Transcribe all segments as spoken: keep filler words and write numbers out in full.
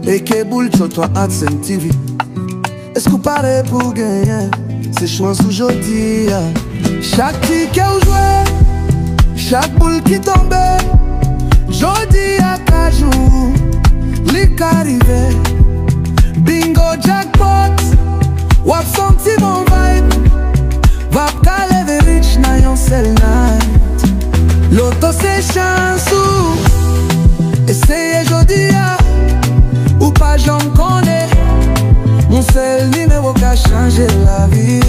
Eke boul Chotwa Arts and T V. Èske w pare pou w genyen? Se chans ou jodi a. Chak tikè w jwe, chak boul ki tonbe, jodi a ka jou, li ka rive. Bingo jackpot, w ap santi bon vibe, w ap ka leve rich nan yon sèl night. Loto se chans ou, eseye jodi a, ou pa janm konnen. Yon sèl nimewo ka chanje lavi.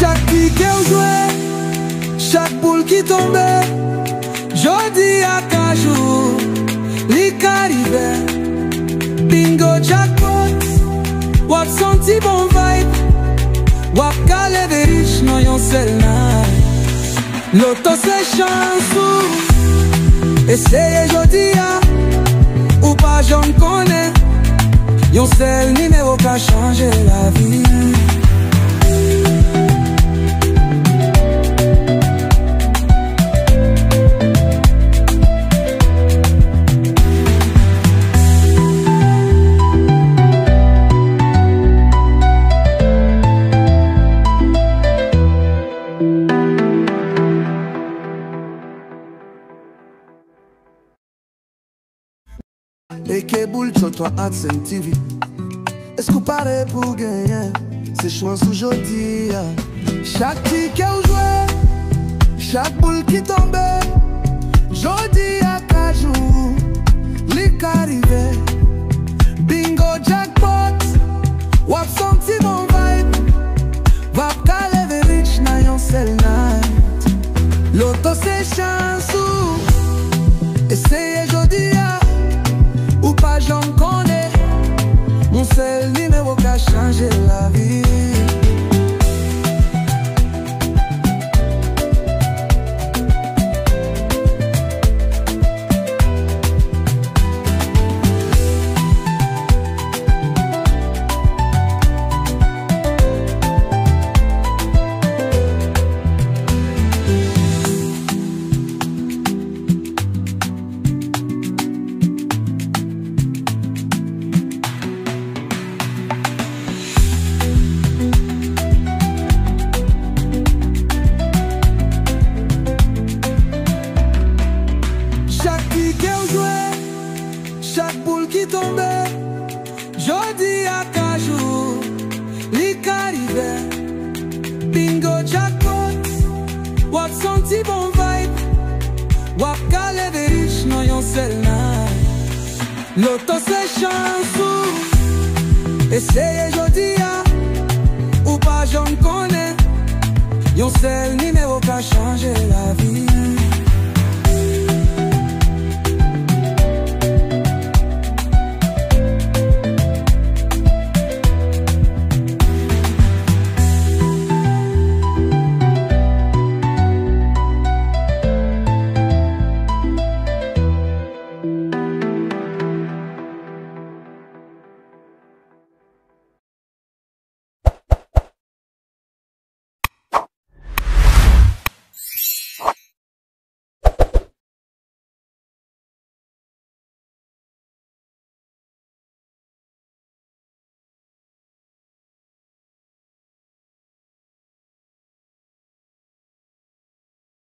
Chak tikè w jwe, chak boul ki tonbe, jodi a ka jou, li ka rive. Bingo jackpot, w ap santi bon vibe, w ap ka leve rich nan yon sèl night. Loto se chans ou, eseye jodi a, ou pa janm konnen. Yon sèl nimewo ka chanje lavi. Eke boul Chotwa Arts and T V. Èske w pare pou w genyen? Se chans ou jodi a. Chak tikè w jwe, chak boul ki tonbe, jodi a ka jou, li ka rive. Bingo jackpot, w ap santi bon vibe, w ap ka leve rich nan yon sèl night. Loto se chans ou, eseye jodi a, ou pa janm konnen. Yon sèl nimewo ka chanje lavi. Chak tikè w jwe, chak boul ki tonbe, jodi a ka jou, li ka rive. Bingo jackpot, w ap santi bon vibe, w ap ka leve rich nan yon sèl night. Loto se chans ou, eseye jodi a, ou pa janm konnen. Yon sèl nimewo ka chanje lavi.